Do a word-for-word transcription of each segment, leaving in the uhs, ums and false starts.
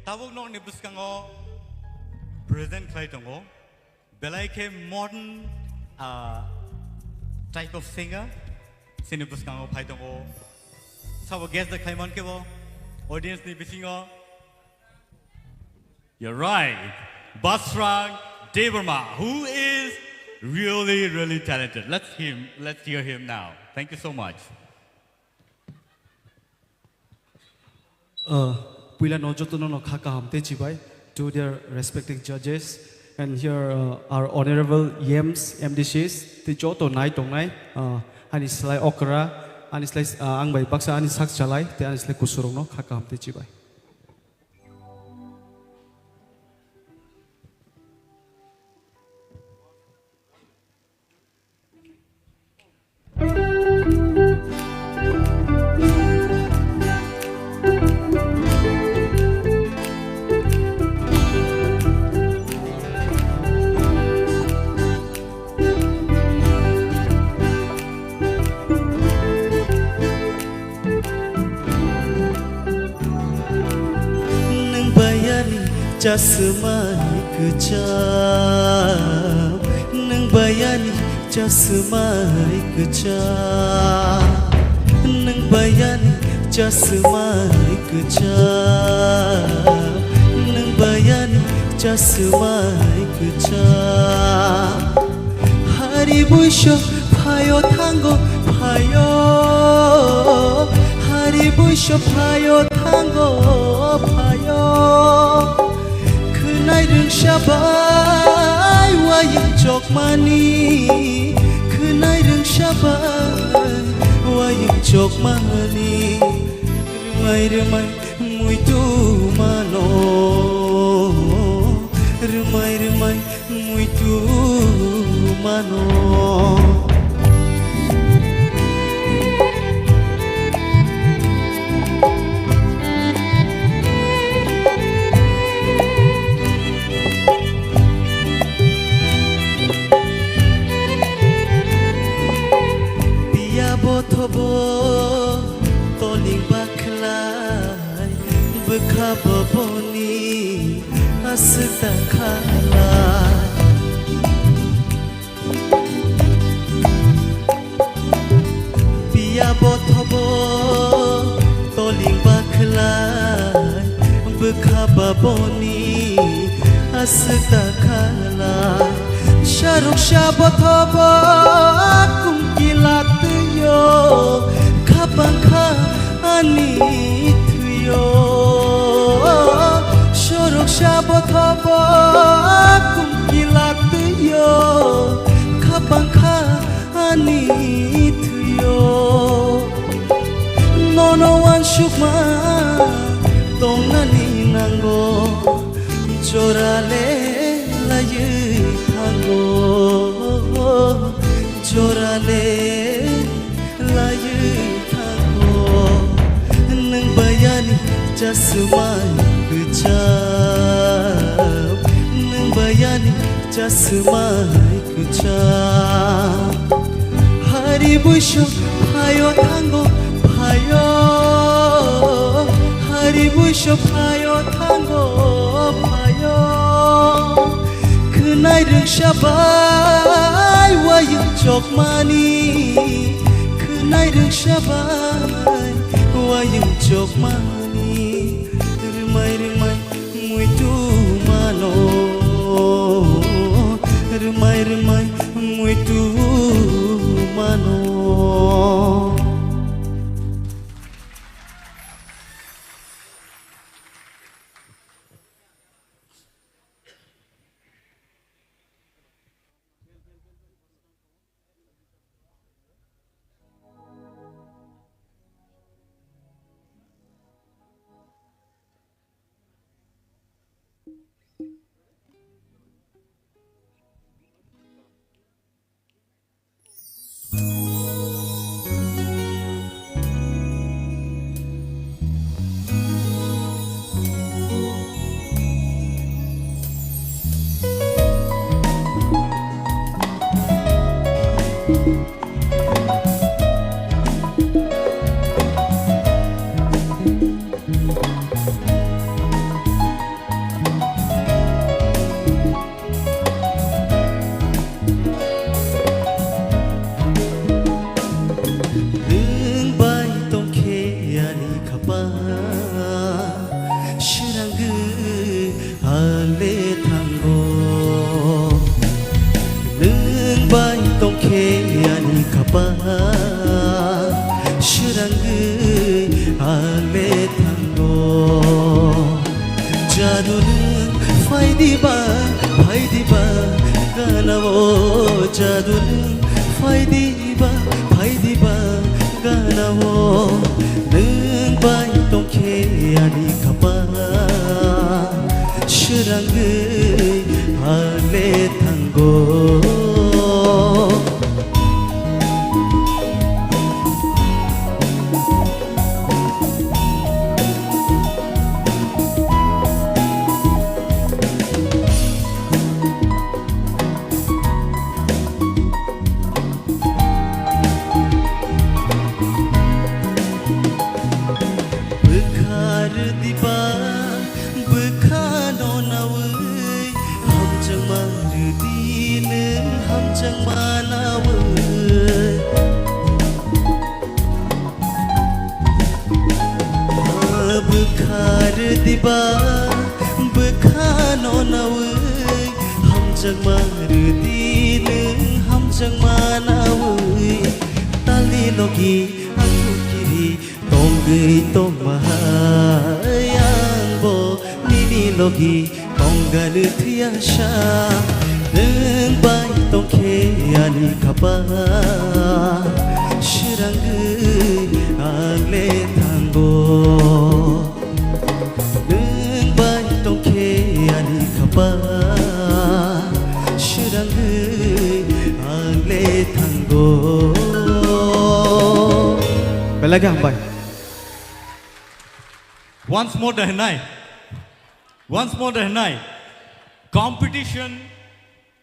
Tabuk nokni bwskango present khlai tongo belai khe modern, ah, type of singer, chini bwskango phai tongo. Sabo guess da khlai man khe bo audience ni bisingo. You're right. Basrang Debbarma, who is really, really talented. Let's him, let's hear him now. Thank you so much. Uh, puila no joto no no kha kaham te chibai to their respective judges, and here, uh, our honorable E Ms, M D Cs, te joto nai tongnai, uh, ani slai okra, ani slai, uh, ang bai baksa ani sak chalai, te ani slai kusurok no kha kaham te chibai. Nwng bayani chasmai kwcham, nwng bayani chasmai kwcham, nwng bayani chasmai kwcham, nwng bayani chasmai kwcham. Hari buiso phaio thango phaio, hari buiso phaio thango phaio. Khwnai rwngsa bai wayung chokmani, khwnai rwngsa bai wayung chokmani. Rwmai rwmai muitu mano, rwmai rwmai muitu mano. Piya bothobo toling bakhlai, bwkha boboni aswk ta khalai. Piya bothobo toling bakhlai, bwkha boboni aswk ta khalai. Saruksa bothobo kumkila twio, khapang kha ani thwio. Saruksa bothobo kumkila twio, khapang kha ani thwio. Nono uansukma tongnani nango, jorale laiwi thango, jorale laiwi thango. Nwng bayani chasmai kwcham, nwng bayani chasmai kwcham. Hari buiso phaio thango phaio, hari buiso phaio thango phaio. Khwnai rwngsa bai wayung chokmani, khwnai rwngsa bai wayung chokmani. Rwmai rwmai muitu mano, rwmai rwmai muitu mano. Srangwi ale thango. Jadu nwng phai diba, phai diba, gana o. Jadu nwng phai diba, phai diba, gana o. Nwng bai tongkhe ani khapang. Srangwi ale thango. Bwkha rwdiba, bwkha no nawi, hamjakma rwdi nwng hamjakma nawi. Bwkha rwdiba, bwkha no nawi, hamjakma rwdi nwng hamjakma nawi. Talni logi ang kiri tongwi tongma hai ang bo nini logi tongganw thwiya sa. Nwng bai tongkhe ani khapang, srangwi ang le thango. Nwng bai tongkhe ani khapang, srangwi ang le thango. Belai khe hambai. Once more da hwnai. Once more da hwnai. Competition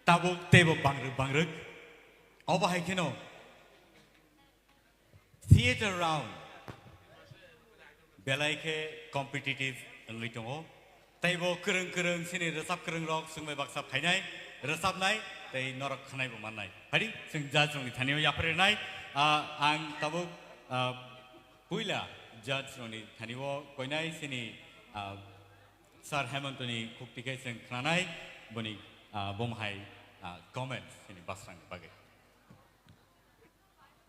tabuk teibo bangrwk bangrwk. Obo hai kheno theater round belai khe competitive wngwi tongo. Teibo kwrwng kwrwng chini rwchap kwrwng rok chwngbai baksa phainai, rwchapnai tei norok khwnaibo mannai. Phadi chwng judge rokni thani o yapharwi rwnai. Ah, ang tabuk, ah, puila judge rokni thani o koinai chini, ah, Sir Hemantoni khukti khe chwng khnanai boni, ah, bomo hai, ah, comments chini Basrangni bagwi.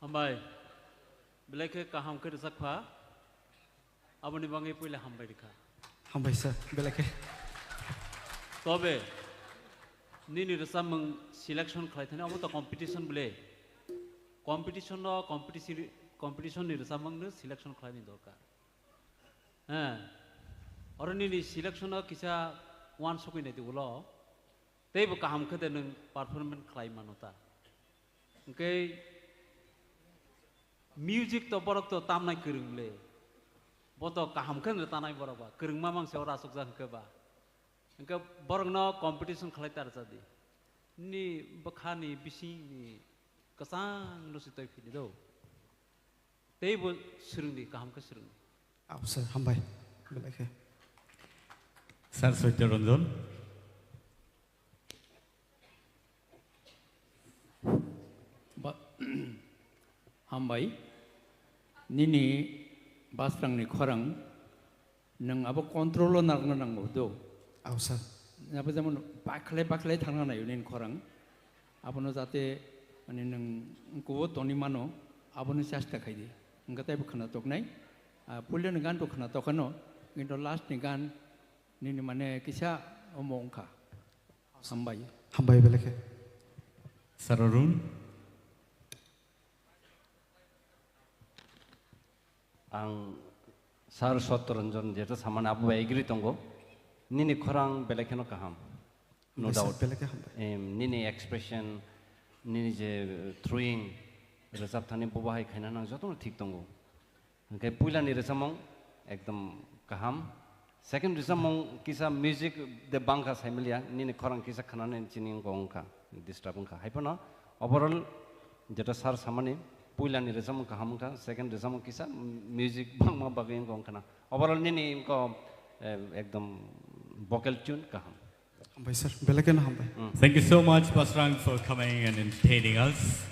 Hambai. Belai khe kaham khe rwchapkha. Aboni bagwi puila hambai rikha. Hambai sir, belai khe. Tobe, nini rwchapmung selection khlai thani, abo to competition bwle. Competition no, competition, competition ni rwchapmung no selection khlaini dorkar. He. Oro nini selection no kisa uansukwi naidi ulo. Teibo kaham khe de nwng performance khlai mano ta. Hwnkhe music to borok to tamnai kwrwng le. Bo to kaham khe no tanai borok ba. Kwrwngma mangse oro asukjak hwnkhe ba. Hwnkhe borokno competition khlai ta rwchadi. Nini bwkhani bisingni kwchangno se twi phini do. Teibo swrwngdi, kaham khe swrwngdi. Aw, sir, hambai. Belai khe. Sir Satya Ranjan. Ba-, hambai. Nini Basrangni khorang nwng abo control o narwkna nango do. Aw, sir. Abo jemon bakhlai bakhlai thangna naio nini khorang. Abono jate, mane, nwng kubo toni mano, abono chesta khaidi. Hwnkhe teibo khwnathoknai. Ah, puilani gan to khwnathok ano, kintu last ni gan nini, mane, kisa omo wngkha. Hambai. Hambai belai khe. Sir Arun. Ang Sir Satya Ranjan jeto samani abo bai agree tongo. Nini khorang belai kheno kaham. No doubt. Belai khe hambai. Em, nini expression, nini je, uh, throwing, rwchap thani bobo hai khaina nang jotono thik tongo. Hwnkhe puilani rwchapmung ekdom kaham. Second rwchapmung kisa music de bangkha saimiliya, nini khorang kisa khnanani chini wngkha, wngkha, disturb wngkha. Haiphano overall jeto sir samani puilani rwchapmung kaham wngkha, second rwchapmung kisa music bangma bagwi wngkha, wngkhana. Overall nini wngkha, eh, ekdom vocal tune kaham. Hambai sir, belai kheno hambai. Mm. Thank you so much, Basrang, for coming and entertaining us.